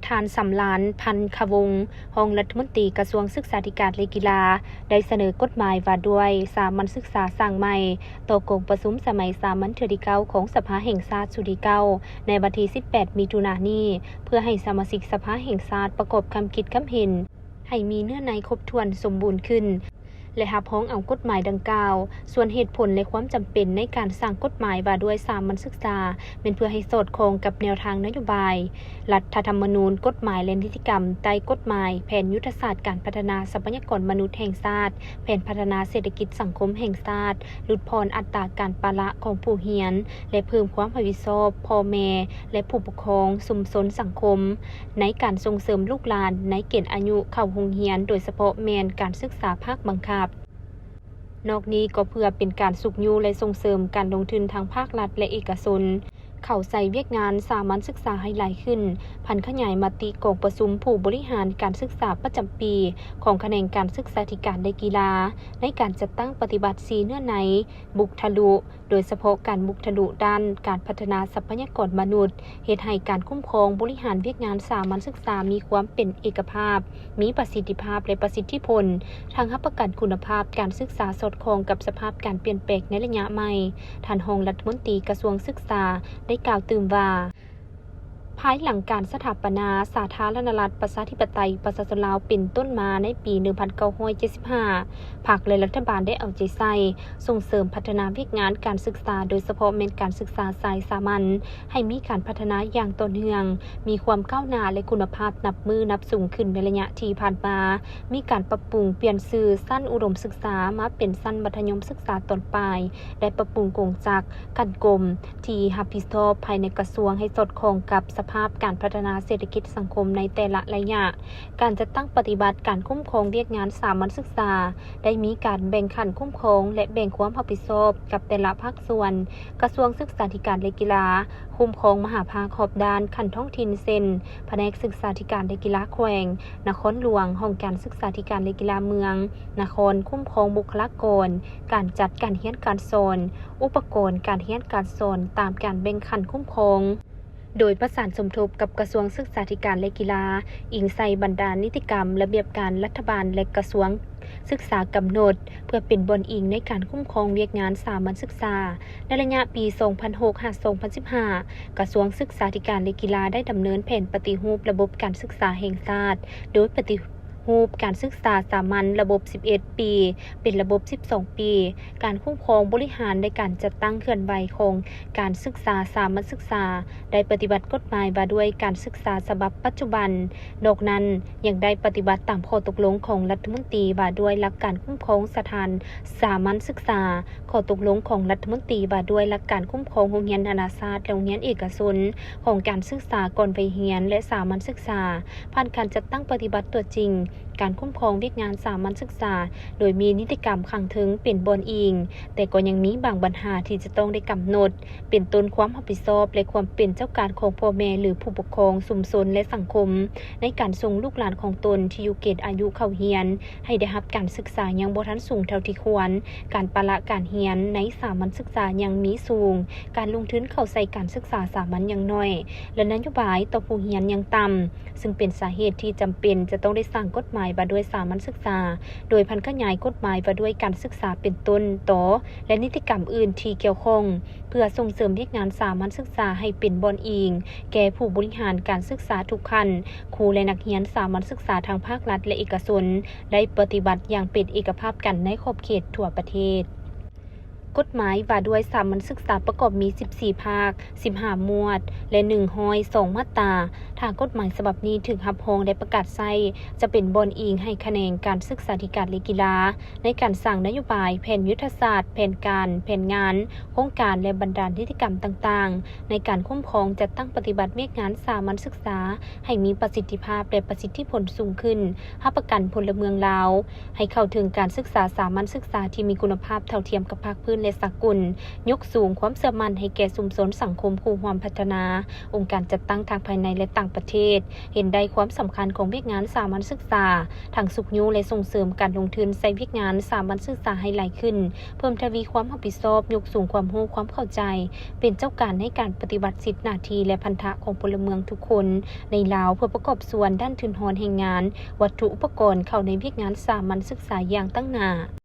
ທ່ານ ສຳລານ ພັນຄະວົງ ຮອງລັດຖະມົນຕີກະຊວງສຶກສາທິການ ແລະ ກິລາ ໄດ້ສະເໜີກົດໝາຍວ່າດ້ວຍສາມັນສຶກສາສ້າງໃໝ່ ຕໍ່ກອງປະຊຸມສະໄໝສາມັນເທື່ອທີເກົ້າຂອງສະພາແຫ່ງຊາດຊຸດທີເກົ້າ ໃນວັນທີສິບແປດ ມິຖຸນານີ້ ເພື່ອໃຫ້ສະມາຊິກສະພາແຫ່ງຊາດປະກອບຄຳຄິດຄຳເຫັນ ໃຫ້ມີເນື້ອໃນຄົບຖ້ວນສົມບູນຂຶ້ນ ແລະ ຮັບຮອງເອົາກົດໝາຍດັ່ງກ່າວ. ສ່ວນເຫດຜົນ ແລະ ຄວາມຈຳເປັນໃນການສ້າງກົດໝາຍວ່າດ້ວຍສາມັນສຶກສາ ແມ່ນເພື່ອໃຫ້ສອດຄ່ອງກັບແນວທາງນະໂຍບາຍ, ລັດຖະທຳມະນູນ, ກົດໝາຍ ແລະ ນິຕິກຳໃຕ້ກົດໝາຍແຜນຍຸດທະສາດການພັດທະນາຊັບພະຍາກອນມະນຸດແຫ່ງຊາດ, ແຜນພັດທະນາເສດຖະກິດສັງຄົມແຫ່ງຊາດ, ຫຼຸດຜ່ອນອັດຕາການປະລະຂອງຜູ້ຮຽນ ແລະ ເພີ່ມຄວາມຮັບຜິດຊອບພໍ່ແມ່ ແລະ ຜູ້ປົກຄອງ, ຊຸມຊົນ, ສັງຄົມ ໃນການສົ່ງເສີມລູກຫຼານໃນເກນອາຍຸເຂົ້າໂຮງຮຽນ, ໂດຍສະເພາະແມ່ນການສຶກສາພາກບັງຄັບ. ນອກນີ້ກໍເພື່ອເປັນການຊຸກຍູ້ ແລະ ສົ່ງເສີມການລົງທຶນທາງພາກລັດ ແລະ ເອກະຊົນ ເຂົ້າໃສ່ວຽກງານສາມັນສຶກສາໃຫ້ຫຼາຍຂຶ້ນ, ຜັນຂະຫຍາຍມະຕິກອງປະຊຸມຜູ້ບໍລິຫານການສຶກສາປະຈຳປີຂອງຂະແໜງການສຶກສາທິການ ແລະ ກິລາ ໃນການຈັດຕັ້ງປະຕິບັດສີ່ເນື້ອໃນບຸກທະລຸ ໂດຍສະເພາະການບຸກທະລຸດ້ານການພັດທະນາຊັບພະຍາກອນມະນຸດ, ເຮັດໃຫ້ການຄຸ້ມຄອງບໍລິຫານວຽກງານສາມັນສຶກສາມີຄວາມເປັນເອກະພາບ, ມີປະສິດທິພາບ ແລະ ປະສິດທິຜົນ, ທັງຮັບປະກັນຄຸນນະພາບການສຶກສາສອດຄ່ອງກັບສະພາບການປ່ຽນແປງໃນໄລຍະໃໝ່. ທ່ານຮອງລັດຖະມົນຕີກະຊວງສຶກສາໄດ້ກ່າວຕື່ມວ່າ, ພາຍຫຼັງການສະຖາປະນາສາທາລະນະລັດ ປະຊາທິປະໄຕ ປະຊາຊົນລາວເປັນຕົ້ນມາໃນປີໜຶ່ງພັນເກົ້າຮ້ອຍເຈັດສິບຫ້າ ພັກ ແລະ ລັດຖະບານໄດ້ເອົາໃຈໃສ່ສົ່ງເສີມພັດທະນາວຽກງານການສຶກສາ, ໂດຍສະເພາະແມ່ນການສຶກສາສາຍສາມັນ ໃຫ້ມີການພັດທະນາຢ່າງຕໍ່ເນື່ອງ, ມີຄວາມກ້າວໜ້າ ແລະ ຄຸນນະພາບນັບມື້ນັບສູງຂຶ້ນໃນໄລຍະທີ່ຜ່ານມາ. ມີການປັບປຸງປ່ຽນຊື່ຊັ້ນອຸດົມສຶກສາມາເປັນຊັ້ນມັດທະຍົມສຶກສາຕອນປາຍ, ໄດ້ປັບປຸງກົງຈັກ, ຂັ້ນກົມ ທີ່ຮັບຜິດຊອບພາຍໃນກະຊວງໃຫ້ສອດຄ່ອງກັບສະພາບການພັດທະນາເສດຖະກິດສັງຄົມໃນແຕ່ລະໄລຍະ. ການຈັດຕັ້ງປະຕິບັດການຄຸ້ມຄອງວຽກງານສາມັນສຶກສາ ໄດ້ມີການແບ່ງຂັ້ນຄຸ້ມຄອງ ແລະ ແບ່ງຄວາມຮັບຜິດຊອບກັບແຕ່ລະພາກສ່ວນ. ກະຊວງສຶກສາທິການ ແລະ ກິລາ ຄຸ້ມຄອງມະຫາພາກຮອບດ້ານຂັ້ນທ້ອງຖິ່ນ ເຊັ່ນ ພະແນກສຶກສາທິການ ແລະ ກິລາແຂວງ, ນະຄອນຫຼວງ, ຫ້ອງການສຶກສາທິການ ແລະ ກິລາເມືອງ, ນະຄອນຄຸ້ມຄອງບຸກຄະລາກອນ, ການຈັດການຮຽນການສອນ, ອຸປະກອນການຮຽນການສອນຕາມການແບ່ງຂັ້ນຄຸ້ມຄອງ, ໂດຍປະສານສົມທົບກັບກະຊວງສຶກສາທິການ ແລະ ກິລາ, ອີງໃສ່ບັນດານິຕິກຳ, ລະບຽບການລັດຖະບານ ແລະ ກະຊວງສຶກສາກຳນົດ ເພື່ອເປັນບ່ອນອີງໃນການຄຸ້ມຄອງວຽກງານສາມັນສຶກສາ. ໃນໄລຍະປີສອງພັນຫົກຫາສອງພັນສິບຫ້າ ກະຊວງສຶກສາທິການ ແລະ ກິລາ ໄດ້ດຳເນີນແຜນປະຕິຮູບລະບົບການສຶກສາແຫ່ງຊາດ, ໂດຍປະຕິ ຮູບການສຶກສາສາມັນລະບົບສິບເອັດປີ ເປັນລະບົບສິບສອງປີ. ການຄຸ້ມຄອງບໍລິຫານ ແລະ ການຈັດຕັ້ງເຄື່ອນໄຫວຂອງການສຶກສາສາມັນສຶກສາ ໄດ້ປະຕິບັດກົດໝາຍວ່າດ້ວຍການສຶກສາສະບັບປັດຈຸບັນ. ນອກນັ້ນ, ຍັງໄດ້ປະຕິບັດຕາມຂໍ້ຕົກລົງຂອງລັດຖະມົນຕີວ່າດ້ວຍຫຼັກການຄຸ້ມຄອງສະຖານສາມັນສຶກສາ, ຂໍ້ຕົກລົງຂອງລັດຖະມົນຕີວ່າດ້ວຍຫຼັກການຄຸ້ມຄອງໂຮງຮຽນນານາຊາດ ແລະ ໂຮງຮຽນເອກະຊົນ, ຂອງການສຶກສາກ່ອນໄວຮຽນ ແລະ ສາມັນສຶກສາ. ຜ່ານການຈັດຕັ້ງປະຕິບັດຕົວຈິງການຄຸ້ມຄອງວຽກງານສາມັນສຶກສາ ໂດຍມີນິຕິກຳຂ້າງເທິງເປັນບ່ອນອີງ, ແຕ່ກໍຍັງມີບາງບັນຫາທີ່ຈະຕ້ອງໄດ້ກຳນົດ, ເປັນຕົ້ນຄວາມຮັບຜິດຊອບ ແລະ ຄວາມເປັນເຈົ້າການຂອງພໍ່ແມ່ ຫຼື ຜູ້ປົກຄອງ, ຊຸມຊົນ ແລະ ສັງຄົມ ໃນການສົ່ງລູກຫຼານຂອງຕົນທີ່ຢູ່ເກນອາຍຸເຂົ້າຮຽນ ໃຫ້ໄດ້ຮັບການສຶກສາຍັງບໍ່ທັນສູງເທົ່າທີ່ຄວນ, ການປະລະການຮຽນໃນສາມັນສຶກສາຍັງມີສູງ, ການລົງທຶນເຂົ້າໃສ່ການສຶກສາສາມັນຍັງໜ້ອຍ ແລະ ນະໂຍບາຍຕໍ່ຜູ້ຮຽນຍັງຕ່ຳ, ຊຶ່ງເປັນສາເຫດທີ່ຈຳເປັນຈະຕ້ອງໄດ້ສ້າງກົດໝາຍວ່າດ້ວຍສາມັນສຶກສາ, ໂດຍຜັນຂະຫຍາຍກົດໝາຍວ່າດ້ວຍການສຶກສາເປັນຕົ້ນຕໍ ແລະ ນິຕິກຳອື່ນທີ່ກ່ຽວຂ້ອງ, ເພື່ອສົ່ງເສີມວຽກງານສາມັນສຶກສາໃຫ້ເປັນບ່ອນອີງແກ່ຜູ້ບໍລິຫານການສຶກສາທຸກຂັ້ນ, ຄູ ແລະ ນັກຮຽນສາມັນສຶກສາທັງພາກລັດ ແລະ ເອກະຊົນ ໄດ້ປະຕິບັດຢ່າງເປັນເອກະພາບກັນໃນຂອບເຂດທົ່ວປະເທດ. ກົດໝາຍວ່າດ້ວຍສາມັນສຶກສາປະກອບມີສິບສີ່ພາກ, ສິບຫ້າໝວດ ແລະ ໜຶ່ງຮ້ອຍສອງມາດຕາ. ຖ້າກົດໝາຍສະບັບນີ້ຖືກຮັບຮອງ ແລະ ປະກາດໃຊ້, ຈະເປັນບ່ອນອີງໃຫ້ຂະແໜງການສຶກສາທິການ ແລະ ກິລາ ໃນການສ້າງນະໂຍບາຍ, ແຜນຍຸດທະສາດ, ແຜນການ, ແຜນງານ, ໂຄງການ ແລະ ບັນດານິຕິກຳຕ່າງໆ ໃນການຄຸ້ມຄອງ, ຈັດຕັ້ງປະຕິບັດວຽກງານສາມັນສຶກສາໃຫ້ມີປະສິດທິພາບ ແລະ ປະສິດທິຜົນສູງຂຶ້ນ, ຮັບປະກັນພົນລະເມືອງລາວ ໃຫ້ເຂົ້າເຖິງການສຶກສາສາມັນສຶກສາທີ່ມີຄຸນນະພາບເທົ່າທຽມກັບພາກພື້ນ ແລະ ສາກົນ, ຍົກສູງຄວາມເຊື່ອໝັ້ນໃຫ້ແກ່ຊຸມຊົນສັງຄົມຄູ່ຮ່ວມພັດທະນາ, ອົງການຈັດຕັ້ງທັງພາຍໃນ ແລະ ຕ່າງ ປະເທດ ເຫັນໄດ້ຄວາມສຳຄັນຂອງວຽກງານສາມັນສຶກສາ, ທັງຊຸກຍູ້ ແລະ ສົ່ງເສີມການລົງທຶນໃສ່ວຽກງານສາມັນສຶກສາໃຫ້ຫຼາຍຂຶ້ນ, ເພີ່ມທະວີຄວາມຮັບຜິດຊອບ, ຍົກສູງຄວາມຮູ້ຄວາມເຂົ້າໃຈ, ເປັນເຈົ້າການໃນການປະຕິບັດສິດໜ້າທີ່ ແລະ ພັນທະຂອງພົນລະເມືອງທຸກຄົນໃນລາວ ເພື່ອປະກອບສ່ວນດ້ານທຶນຮອນແຮງງານ, ວັດຖຸອຸປະກອນເຂົ້າໃນວຽກງານສາມັນສຶກສາຢ່າງຕັ້ງໜ້າ.